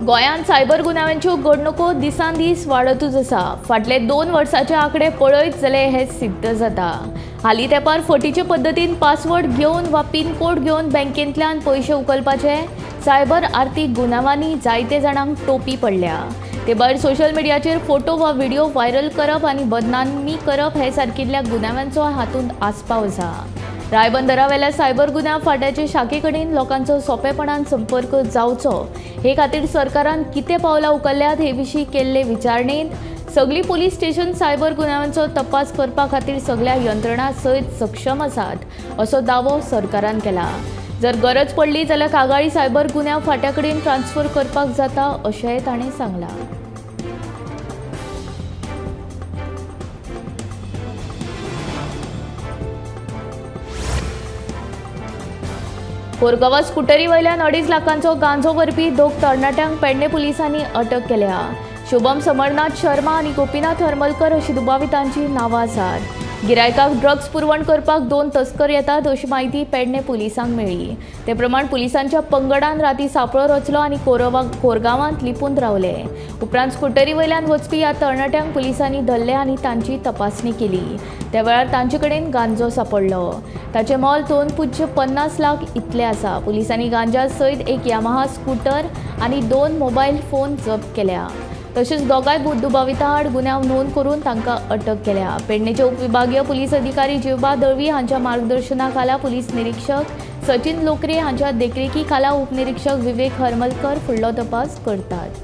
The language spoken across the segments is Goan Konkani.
गोंयांत सायबर गुन्यांवांच्यो घडणुको दिसान दीस वाडतूच आसा. फाटले 2 वर्साचे आंकडे पळयत जाल्यार हें सिद्ध जाता. हालीं तेंपार फटीचे पद्दतीन पासवर्ड घेवन वा पिनकोड घेवन बँकेंतल्यान पयशे उखलपाचे सायबर आर्थीक गुन्यांवांनी जायते जाणांक टोपी पडल्या. ते भायर सोशल मिडियाचेर फोटो वा व्हिडिओ व्हायरल करप आनी बदनामी करप हे सारकिल्ल्या गुन्यांवांचो हातूंत आस्पाव आसा. रायबंदरावेल्या सायबर गुन्यांव फांट्याचे शाखे कडेन लोकांचो सोंपेपणान संपर्क जावचो हे खातीर सरकारान कितें पावलां उखल्ल्यात हे विशीं केल्ले विचारणेंत सगळीं पुलीस स्टेशन सायबर गुन्यांवांचो तपास करपा खातीर सगळ्या यंत्रणां सयत सक्षम आसात असो दावो सरकारान केला. जर गरज पडली जाल्यार कागाळी सायबर गुन्यांव फांट्या कडेन ट्रान्सफर करपाक जाता अशेंय ताणें सांगलां. कोरगांवां स्कुटरी वयल्यान 2.5 लाखांचो गांजो व्हरपी 2 तरणाट्यांक पेडणे पुलिसांनी अटक केल्या. शुभम समरनाथ शर्मा आनी गोपीनाथ हरमलकर अशी दुबावितांची नांवां आसात. गिरायकाक ड्रग्स पुरवण करपाक 2 तस्कर येतात अशी म्हायती पेडणे पुलिसांक मेळ्ळी. ते प्रमाण पुलिसांच्या पंगडान राती सापळो रचलो आनी कोरगांवांत लिपून रावले. उपरांत स्कुटरी वयल्यान वचपी ह्या तरणाट्यांक पुलिसांनी धरले आनी तांची तपासणी केली. त्या वेळार तांचे कडेन गांजो सापडलो. ताचें मोल 2.50 लाख इतलें आसा. पुलिसांनी गांजा सयत एक यामाहा स्कूटर आनी 2 मोबायल फोन जप्त केल्या. तशेंच दोगांय दुबावितां आड गुन्यांव नोंद करून तांकां अटक केल्या. पेडणेचे उपविभागीय पुलीस अधिकारी जिवबा दळवी हांच्या मार्गदर्शना खाला पुलीस निरीक्षक सचिन लोकरे हांच्या देखरेखी खाला उपनिरीक्षक विवेक हरमलकर फुडलो तपास करतात.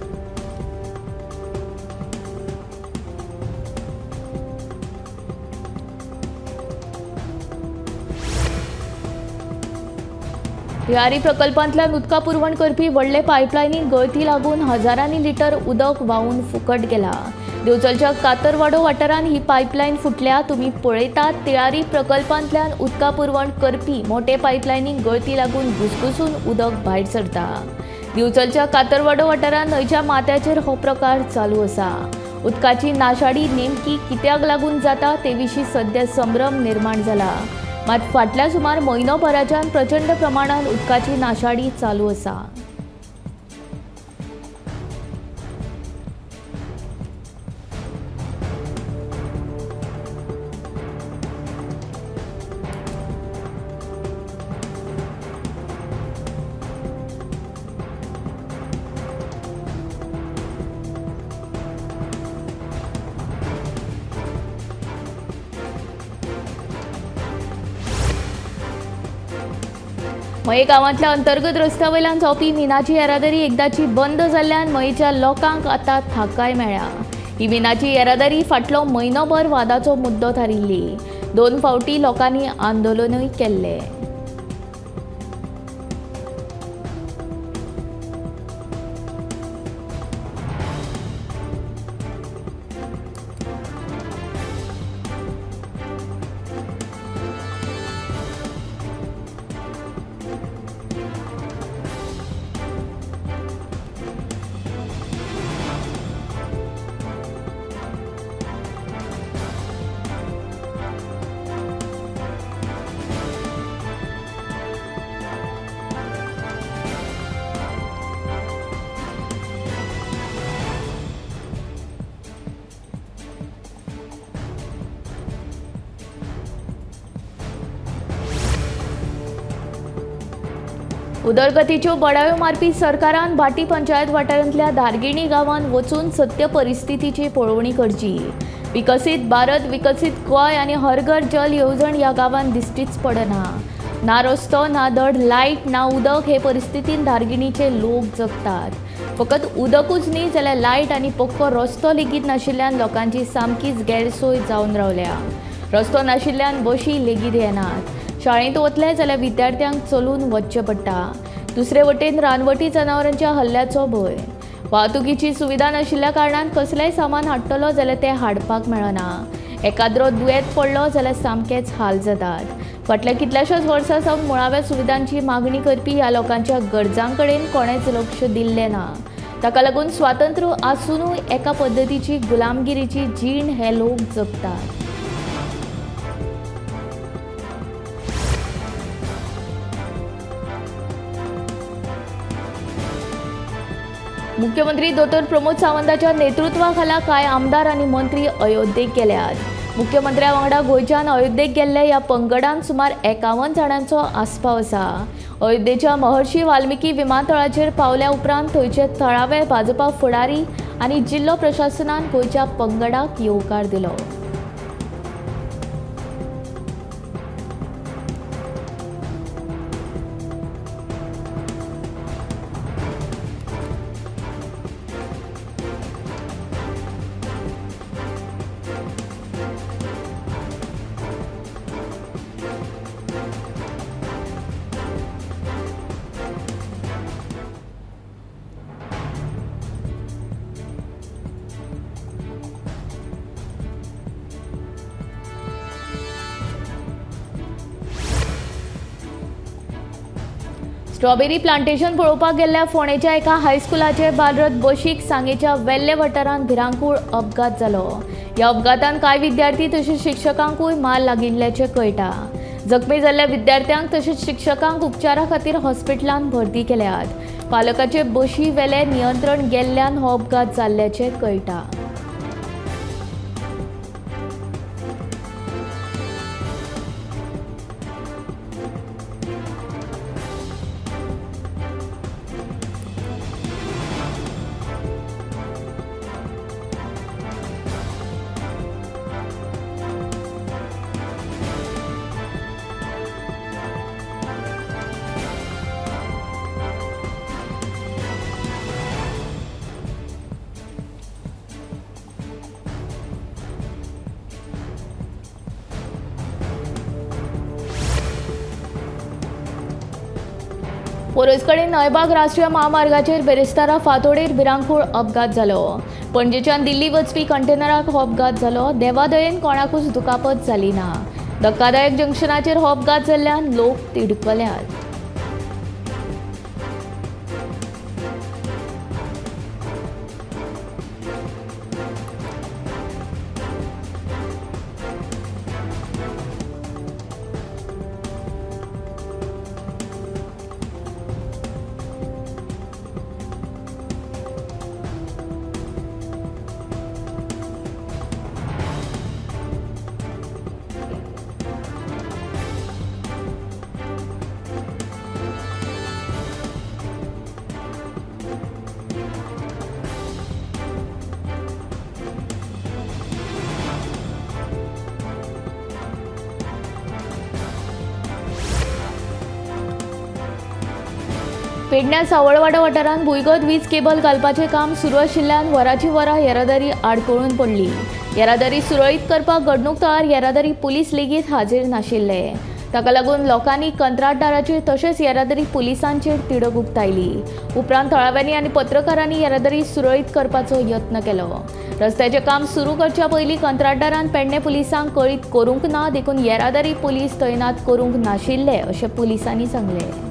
तिळारी प्रकल्पांतल्यान उदका पुरवण करपी व्हडले पायपलायनीक गळती लागून हजारांनी लिटर उदक व्हांवून फुकट गेला. दिवचलच्या कातरवाडो वाठारांत ही पायपलायन फुटल्या. तुमी पळयतात तिळारी प्रकल्पांतल्यान उदका पुरवण करपी मोठे पायपलायनीक गळती लागून घुसघुसून उदक भायर सरता. दिवचलच्या कातरवाडो वाठारांत न्हंयच्या माथ्याचेर हो प्रकार चालू आसा. उदकाची नाशाडी नेमकी कित्याक लागून जाता ते विशीं सद्या संभ्रम निर्माण जाला. मात फाटल्या सुमार म्हयनोभराच्यान प्रचंड प्रमाणात उदकाची नाशाडी चालू आसा. मये गांवांतल्या अंतर्गत रस्त्या वयल्यान जावपी मिनाची येरादारी एकदाची बंद जाल्ल्यान मयेच्या लोकांक आतां थाकाय मेळ्ळ्या. ही मिनाची येरादारी फाटलो म्हयनोभर वादाचो मुद्दो थारिल्ली. 2 फावटी लोकांनी आंदोलनूय केल्लें. उदरगतीच्यो बडायो मारपी सरकारान भाटी पंचायत वाठारांतल्या धारगिणी गांवांत वचून सत्य परिस्थितीची पळोवणी करची. विकसीत भारत विकसीत गोंय आनी हर घर जल येवजण ह्या गांवांत दिश्टीच पडना. ना रस्तो, ना धड लायट, ना उदक हे परिस्थितीन धारगिणीचे लोक जगतात. फकत उदकूच न्ही जाल्यार लायट आनी पक्को रस्तो लेगीत नाशिल्ल्यान लोकांची सामकीच गैरसोय जावन रावल्या. रस्तो नाशिल्ल्यान बशी लेगीत येनात. शाळेंत वतले जाल्यार विद्यार्थ्यांक चलून वचचें पडटा. दुसरे वटेन रानवटी जनावरांच्या हल्ल्याचो भंय. वाहतुकीची सुविधा नाशिल्ल्या कारणान कसलेंय सामान हाडटलो जाल्यार तें हाडपाक मेळना. एकाद्रो दुयेंत पडलो जाल्यार सामकेच हाल जातात. फाटल्या कितल्याशाच वर्सां सावन मुळाव्या सुविधांची मागणी करपी ह्या लोकांच्या गरजां कडेन कोणेंच लक्ष दिल्लें ना. ताका लागून स्वातंत्र्य आसुनूय एका पद्दतीची गुलामगिरीची जीण हे लोक जगतात. मुख्यमंत्री दोतोर प्रमोद सावंताच्या नेतृत्वाखाला कांय आमदार आनी मंत्री अयोध्येक गेल्यात। मुख्यमंत्र्या वांगडा गोंयच्यान अयोध्येक गेल्ले ह्या पंगडान सुमार 51 जाणांचो आस्पाव आसा। अयोध्येच्या महर्षी वाल्मिकी विमानतळाचेर पावल्या उपरांत थंयचे थळावे भाजपा फुडारी आनी जिल्लो प्रशासनान गोंयच्या पंगडाक येवकार दिलो। स्ट्रॉबेरी प्लांटेशन पळोवपाक गेल्ल्या फोंडेच्या एका हायस्कुलाचे बालरथ बशीक सांगेच्या वेल्ले वाठारांत भिरांकूळ अपघात जालो। ह्या अपघातान कांय विद्यार्थी तशेंच शिक्षकांकूय मार लागिल्ल्याचें कळटा। जखमी जाल्ल्या विद्यार्थ्यांक तशेंच शिक्षकांक उपचारा खातीर हॉस्पिटलांत भरती केल्यात। पालकाचे बशी वेले नियंत्रण गेल्ल्यान हो अपघात जाल्ल्याचें कळटा। पोरसकडे नयबाग राष्ट्रीय महामार्गाचेर बेरेस्तारा फांतोडेर भिरांकूळ अपघात जालो। पणजेच्यान दिल्ली वचपी कंटेनराक हो अपघात जालो। देवादयेन कोणाकूच दुखापत जाली ना। धक्कादायक जंक्शनाचेर हो अपघात जाल्ल्यान लोक तिडकल्यात। पेडण्या सावळवाडा वाठारांत भुंयगत वीज केबल घालपाचें काम सुरू आशिल्ल्यान वराची वरां येरादारी आडखळून पडली। येरादारी सुरळीत करपाक घडणूक थळार येरादारी पुलीस लेगीत हाजीर नाशिल्ले। ताका लागून लोकांनी कंत्राटदाराचेर तशेंच येरादारी पुलिसांचेर तिडक उक्तायली। उपरांत थळाव्यांनी आनी पत्रकारांनी येरादारी सुरळीत करपाचो यत्न केलो। रस्त्याचें काम सुरू करच्या पयलीं कंत्राटदारान पेडणे पुलिसांक कळीत करूंक ना, देखून येरादारी पुलीस तैनात करूंक नाशिल्ले अशें पुलिसांनी सांगलें।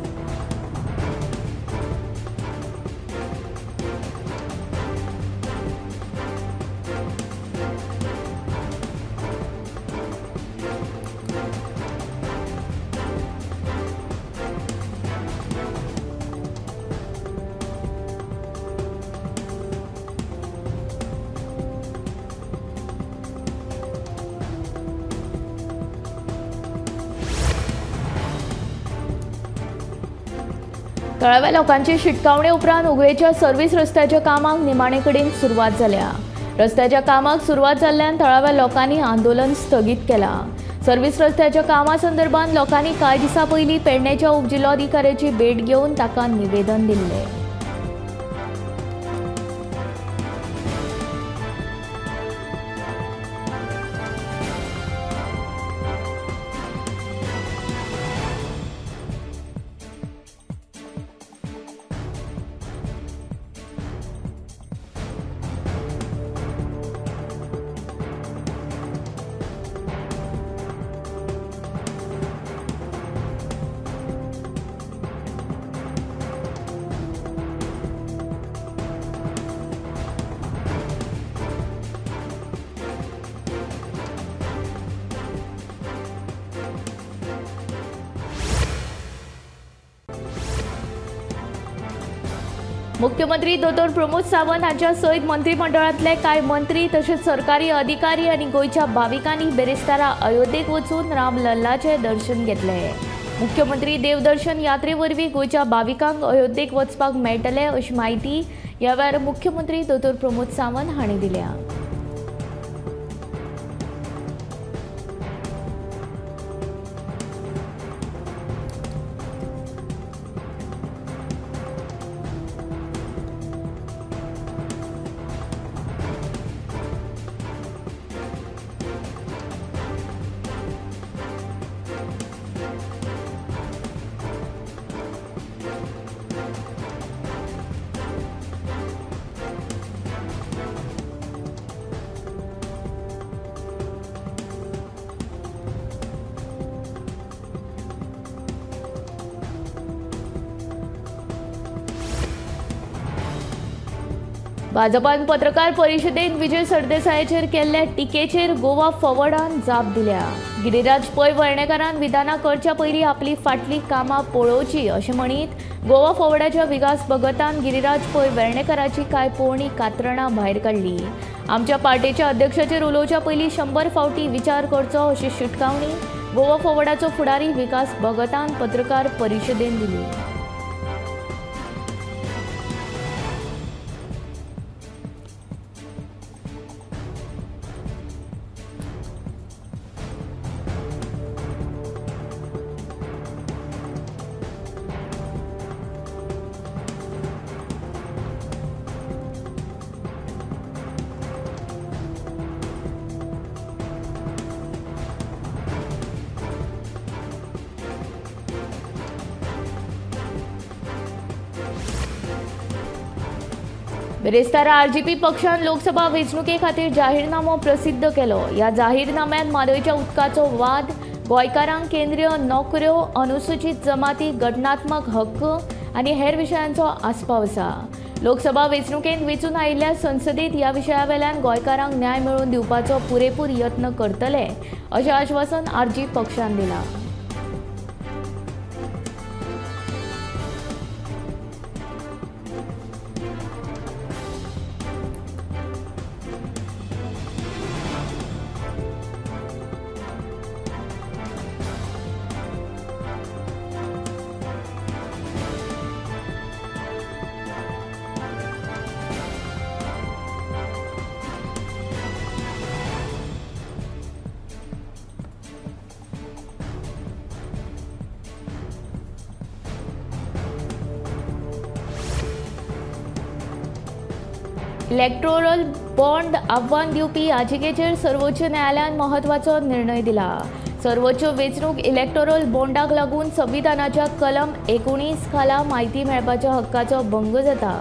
थळाव्या लोकांची शिटकावणे उपरांत उगवेच्या सर्व्हिस रस्त्याच्या कामाक निमाणे कडेन सुरवात जाल्या। रस्त्याच्या कामाक सुरवात जाल्ल्यान थळाव्या लोकांनी आंदोलन स्थगीत केलां। सर्व्हिस रस्त्याच्या कामा संदर्भात लोकांनी कांय दिसां पयलीं पेडणेच्या उपजिल्लोधिकाऱ्याची भेट घेवन ताका निवेदन दिल्लें। मुख्यमंत्री दोतोर प्रमोद सावंत हांच्या सयत मंत्रीमंडळांतले कांय मंत्री तशेंच सरकारी अधिकारी आनी गोंयच्या भाविकांनी बेरेस्तारा अयोध्येक वचून रामलल्लाचें दर्शन घेतलें। मुख्यमंत्री देवदर्शन यात्रे वरवीं गोंयच्या भाविकांक अयोध्येक वचपाक मेळटलें अशी म्हायती ह्या वेळार मुख्यमंत्री दोतोर प्रमोद सावंत हांणी दिल्या। भाजपान पत्रकार परिशदेन विजय सरदेसायाचेर केल्ल्या टिकेचेर गोवा फॉवर्डान जाप दिल्या। गिरिराज पै वेर्णेकारान विधानां करच्या पयलीं आपली फाटली कामां पळोवची अशें म्हणीत गोवा फॉवर्डाच्या विकास भगतान गिरिराज पै वेर्णेकाराची कांय पोरणी कात्रणां भायर काडली। आमच्या पार्टेच्या अध्यक्षाचेर उलोवच्या पयलीं 100 फावटी विचार करचो अशी शिटकावणी गोवा फॉवर्डाचो फुडारी विकास भगतान पत्रकार परिशदेन दिली। बेरेस्तारा आरजीपी पक्षान लोकसभा वेंचणुके खातीर जाहीरनामो प्रसिद्ध केलो। ह्या जाहीरनाम्यांत म्हादयच्या उदकाचो वाद, गोंयकारांक केंद्रीय नोकऱ्यो, अनुसूचित जमाती, घटनात्मक हक्क आनी हेर विशयांचो आस्पाव आसा। लोकसभा वेंचणुकेंत वेंचून आयिल्ल्या संसदेत ह्या विशया वेल्यान गोंयकारांक न्याय मेळोवन दिवपाचो पुरेपूर यत्न करतले अशें आश्वासन आरजी पक्षान दिलां। इलेक्टोरल बॉन्ड आव्हान दिवपी याचिकेचेर सर्वोच्च न्यायालयान महत्वाचो निर्णय दिला। सर्वोच्च वेंचणूक इलेक्टोरल बॉन्डाक लागून संविधानाच्या कलम 19 खाला म्हायती मेळपाच्या हक्काचो भंग जाता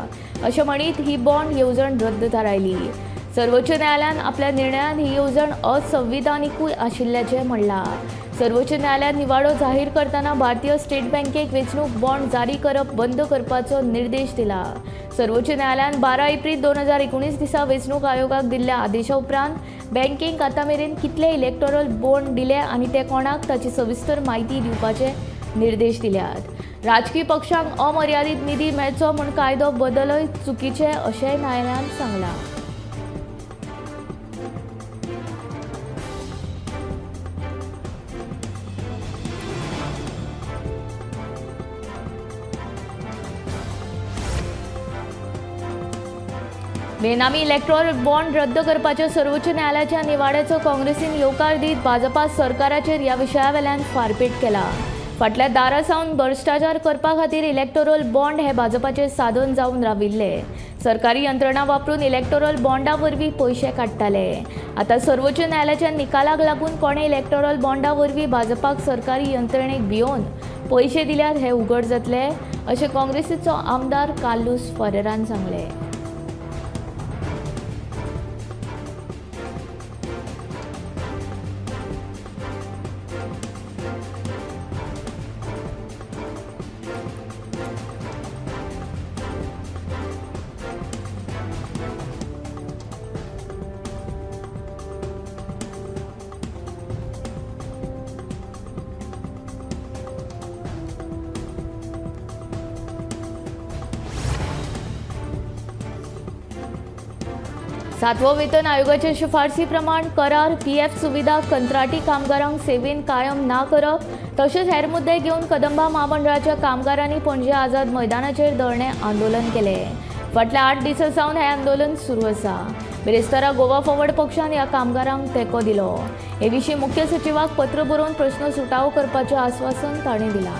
अशें म्हणीत ही बॉन्ड येवजण रद्द थारायली। सर्वोच्च न्यायालयान आपल्या निर्णयान ही येवजण असंविधानिकूय आशिल्ल्याचें म्हणलां। सर्वोच्च न्यायालयान निवाडो जाहीर करतना भारतीय स्टेट बँकेक वेंचणूक बॉन्ड जारी करप बंद करपाचो निर्देश दिला। सर्वोच्च न्यायालयान 12 एप्रिल 2019 दिसा वेंचणूक आयोगाक दिल्ल्या आदेशा उपरांत बँकेक आतां मेरेन कितले इलेक्टोरल बॉन्ड दिले आनी ते कोणाक ताची सविस्तर म्हायती दिवपाचे निर्देश दिल्यात। राजकीय पक्षांक अमर्यादीत निधी मेळचो म्हूण कायदो बदलय चुकीचे अशेंय न्यायालयान सांगलां। बेनामी इलेक्टोरल बॉन्ड रद्द करपाच्या सर्वोच्च न्यायालयाच्या निवाड्याचो काँग्रेसीन येवकार दीत भाजपा सरकाराचेर ह्या विशया वेल्यान फारपेट केला। फाटल्या दारा सावन भ्रश्टाचार करपा खातीर इलेक्टोरल बॉन्ड हे भाजपाचे साधन जावन राविल्ले। सरकारी यंत्रणा वापरून इलेक्टोरल बॉन्डा वरवीं पयशे काडटाले। आतां सर्वोच्च न्यायालयाच्या निकालाक लागून कोणें इलेक्टोरल बॉन्डा वरवीं भाजपाक सरकारी यंत्रणेक भियोवन पयशे दिल्यात हें उघड जातलें अशें काँग्रेसीचो आमदार कार्लुस फरेरान सांगलें। सातवो वेतन आयोगाच्या शिफारसी प्रमाण करार, पीएफ सुविधा, कंत्राटी कामगारांक सेवेन कायम ना करप तशेंच हेर मुद्दे घेवन कदंबा म्हामंडळाच्या कामगारांनी पणजे आझाद मैदानाचेर धरणें आंदोलन केलें. फाटल्या 8 दिसां सावन हें आंदोलन सुरू आसा. बिरेस्तारा गोवा फॉरवर्ड पक्षान ह्या कामगारांक तेंको दिलो. हे विशीं मुख्य सचिवाक पत्र बरोवन प्रश्न सुटावो करपाचें आस्वासन तांणी दिलां.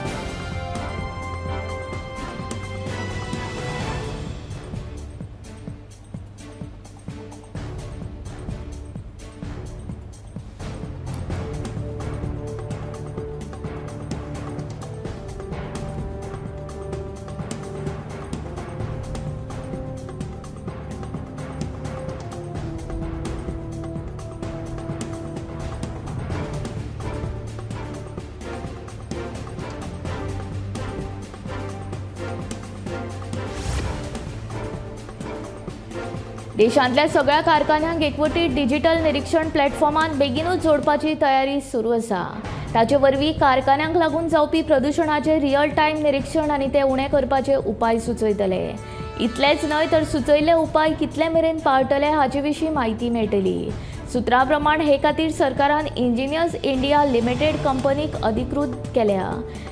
देशांतल्या सगळ्या कारखान्यांक एकवटीत डिजिटल निरीक्षण प्लॅटफॉर्मान बेगीनूच जोडपाची तयारी सुरू आसा. ताचे वरवीं कारखान्यांक लागून जावपी प्रदुशणाचें रियल टायम निरीक्षण आनी ते उणें करपाचे उपाय सुचयतले. इतलेंच न्हय तर सुचयल्ले उपाय कितले मेरेन पावतले हाचे विशीं म्हायती मेळटली. सुत्रा प्रमाण हे खातीर सरकारान इंजिनियर्स इंडिया लिमिटेड कंपनीक अधिकृत केल्या.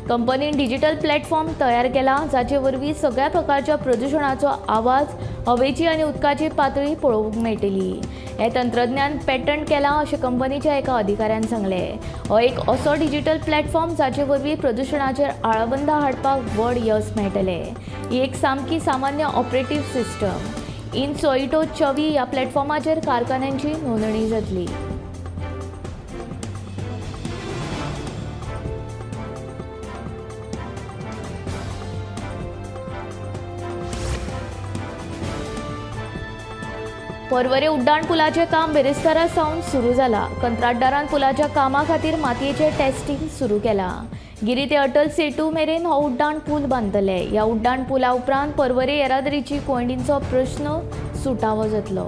कंपनीन डिजिटल प्लॅटफॉर्म तयार केला जाचे वरवीं सगळ्या प्रकारच्या प्रदुशणाचो आवाज, हवेची आनी उदकाची पातळी पळोवंक मेळटली. हें तंत्रज्ञान पेटंट केलां अशें कंपनीच्या एका अधिकाऱ्यान सांगलें. हो एक असो डिजिटल प्लॅटफॉर्म जाचे वरवीं प्रदुशणाचेर आळाबंदा हाडपाक व्हड यश मेळटलें. ही एक सामकी सामान्य ऑपरेटीव सिस्टम. इन सोइटो चवी ह्या प्लॅटफॉर्माचेर कारखान्यांची नोंदणी जातली. पर्वरे उड्डाण पुलाचें काम बिरेस्तारा सावन सुरू जालां. कंत्राटदारान पुलाच्या कामा खातीर मातयेचें टेस्टिंग सुरू केलां. गिरी ते अटल सेतू मेरेन हो उड्डाण पूल बांदतले. ह्या उड्डाण पुला उपरांत पर्वरे येरादारीची कोंयडींचो प्रश्न सुटावो जातलो.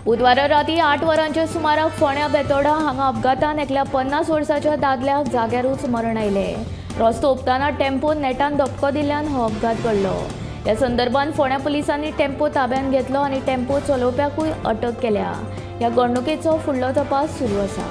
बुधवारा राती 8 वरांच्या सुमाराक फोंड्या बेतोडा हांगा अपघातान एकल्या 50 वर्साच्या दादल्याक जाग्यारूच मरण आयलें. रस्तो हुपतना टेम्पो नेटान धपको दिल्ल्यान हो अपघात घडलो. ह्या संदर्भात फोंड्या पुलिसांनी टेम्पो ताब्यांत घेतलो आनी टेम्पो चलोवप्याकूय अटक केल्या. ह्या घडणुकेचो फुडलो तपास सुरू आसा.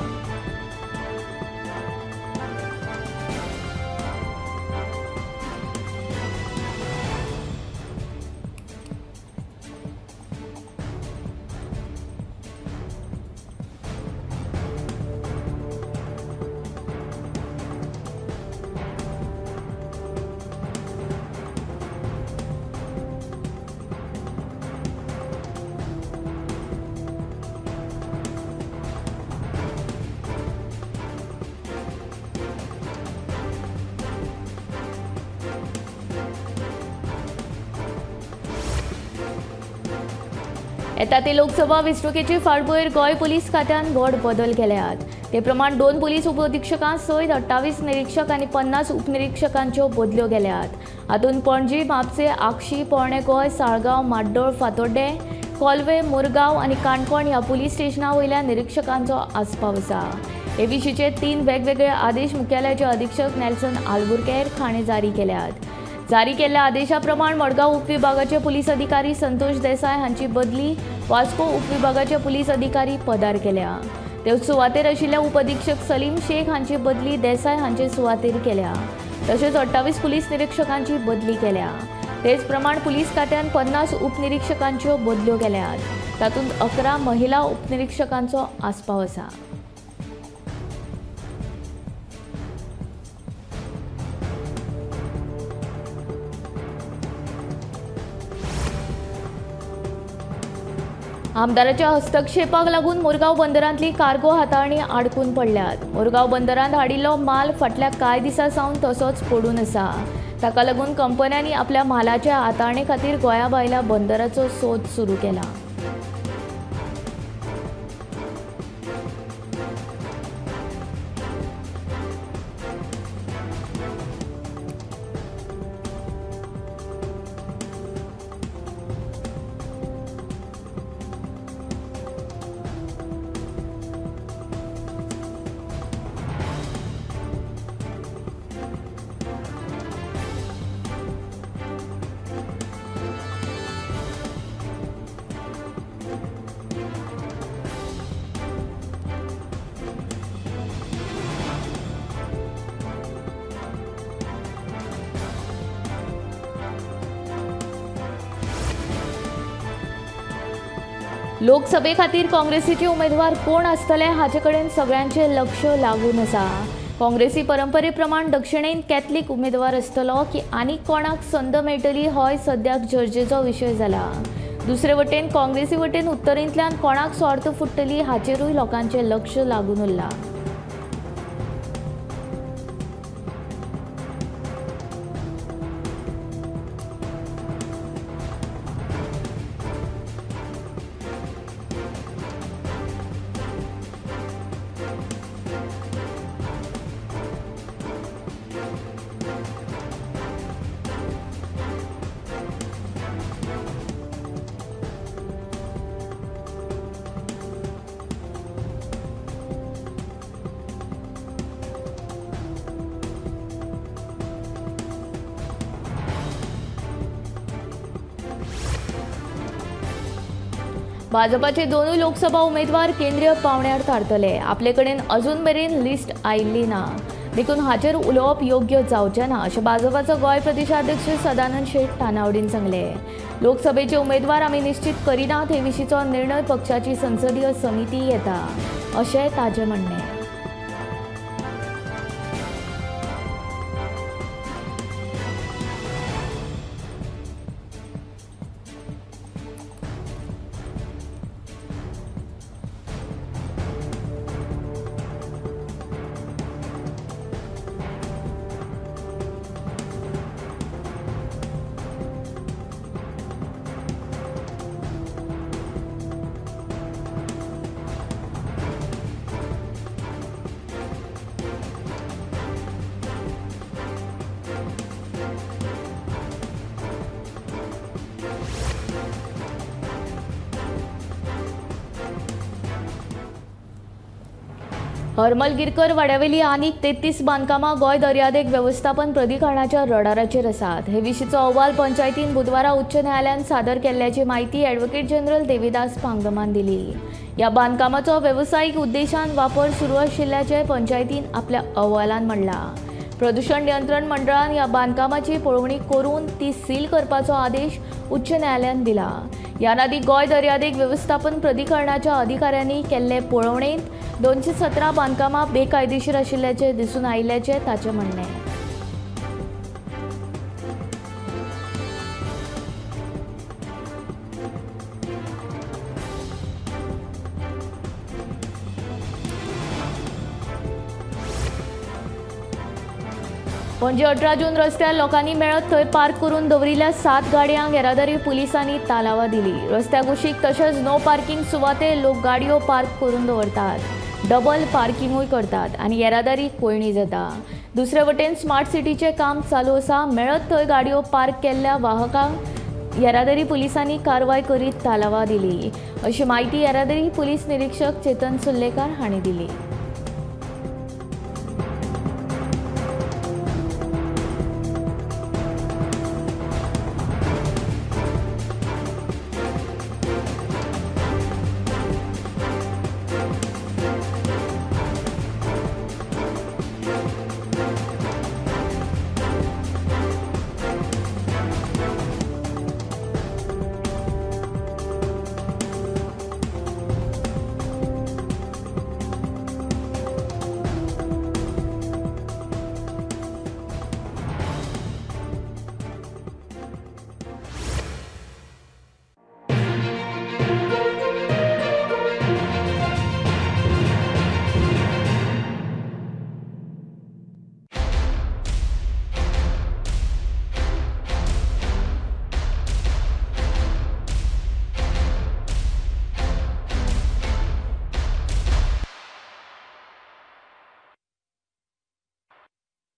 येता ते लोकसभा वेंचणुकेची फाटभूंयेर गोंय पुलीस खात्यान व्हड बदल केल्यात. ते प्रमाण 2 पुलीस उपअधिक्षकां सयत 28 निरीक्षक आनी 50 उपनिरीक्षकांच्यो बदल्यो केल्यात. हातूंत पणजी, म्हापशें, आगशी, पोरणें गोंय, साळगांव, माड्डोळ, फातोड्डें, कोलवे, मुरगांव आनी काणकोण ह्या पुलीस स्टेशना वयल्या निरीक्षकांचो आस्पाव आसा. हे विशींचे 3 वेगवेगळे आदेश मुख्यालयाचे अधीक्षक नेल्सन आल्बुकेर्क हाणें जारी केल्यात. जारी केल्ल्या आदेशा प्रमाण मडगांव उपविभागाचे पुलीस अधिकारी संतोष देसाय हांची बदली वास्को उपविभागाचे पुलीस अधिकारी पदार केल्या. ते सुवातेर आशिल्ल्या उपअधीक्षक सलीम शेख हांची बदली देसाय हांचे सुवातेर केल्या. तशेंच 28 पुलीस निरीक्षकांची बदली केल्या. तेच प्रमाण पुलीस खात्यान 50 उपनिरीक्षकांच्यो बदल्यो केल्यात. तातूंत 11 महिला उपनिरीक्षकांचो आस्पाव आसा. आमदाराच्या हस्तक्षेपाक लागून मुरगांव बंदरांतली कार्गो हाताळणी आडकून पडल्यात। मुरगांव बंदरांत हाडिल्लो माल फाटल्या कांय दिसां सावन तसोच पडून आसा। ताका लागून कंपन्यांनी आपल्या मालाच्या हाताळणे खातीर गोंया भायल्या बंदराचो सोद सुरू केला। लोकसभे खातीर काँग्रेसीचे उमेदवार कोण आसतले हाचे कडेन सगळ्यांचे लक्ष लागून आसा। काँग्रेसी परंपरे प्रमाण दक्षिणेंत कॅथलिक उमेदवार आसतलो की आनीक कोणाक संद मेळटली होय सद्याक चर्चेचो विशय जाला। दुसरे वटेन काँग्रेसी वटेन उत्तरेंतल्यान कोणाक स्वार्थ फुट्टली हाचेरूय लोकांचे लक्ष लागून उरलां। भाजपाचे दोनूय लोकसभा उमेदवार केंद्रीय पावंड्यार थारतले। आपले कडेन अजून मेरेन लिस्ट आयिल्ली ना, देखून हाचेर उलोवप योग्य जावचें ना अशें भाजपाचो गोंय प्रदेशाध्यक्ष सदानंद शेट तानावडीन सांगलें। लोकसभेचे उमेदवार आमी निश्चित करिनात हे विशींचो निर्णय पक्षाची संसदीय समिती घेता अशें ताचें म्हणणें। हरमल गिरकर वाड्यावेली आनीक 33 बांदकामां गोंय दर्यादेग वेवस्थापन प्राधिकरणाच्या रडाराचेर आसात। हे विशींचो अहवाल पंचायतीन बुधवारा उच्च न्यायालयान सादर केल्ल्याची माहिती ॲडव्होकेट जनरल देविदास पांगदमान दिली। ह्या बांदकामाचो वेवसायीक उद्देशान वापर सुरू आशिल्ल्याचें पंचायतीन आपल्या अहवालान म्हणलां। प्रदूषण नियंत्रण मंडळान ह्या बांदकामाची पळोवणी करून ती सील करपाचो आदेश उच्च न्यायालयान दिला। ह्या आदीं गोंय दर्यादेग वेवस्थापन प्राधिकरणाच्या अधिकाऱ्यांनी केल्ले पळोवणेंत 217 बांदकामां बेकायदेशीर आशिल्ल्याचें दिसून आयिल्ल्याचें ताचें म्हणणें। पणजे 18 जून रस्त्यार लोकांनी मेळत थंय पार्क करून दवरिल्ल्या 7 गाडयांक येरादारी पुलिसांनी तालावा दिली। रस्त्या कुशीक तशेंच नो पार्किंग सुवातेर लोक गाडयो पार्क करून दवरतात, डबल पार्किंगूय करतात आनी येरादारी कोयणी जाता। दुसरे वटेन स्मार्ट सिटीचें काम चालू आसा, मेळत थंय गाडयो पार्क केल्ल्या वाहकांक येरादारी पुलिसांनी कारवाय करीत तालावा दिली अशी माहिती येरादारी पुलीस निरीक्षक चेतन सुर्लेकार हांणी दिली।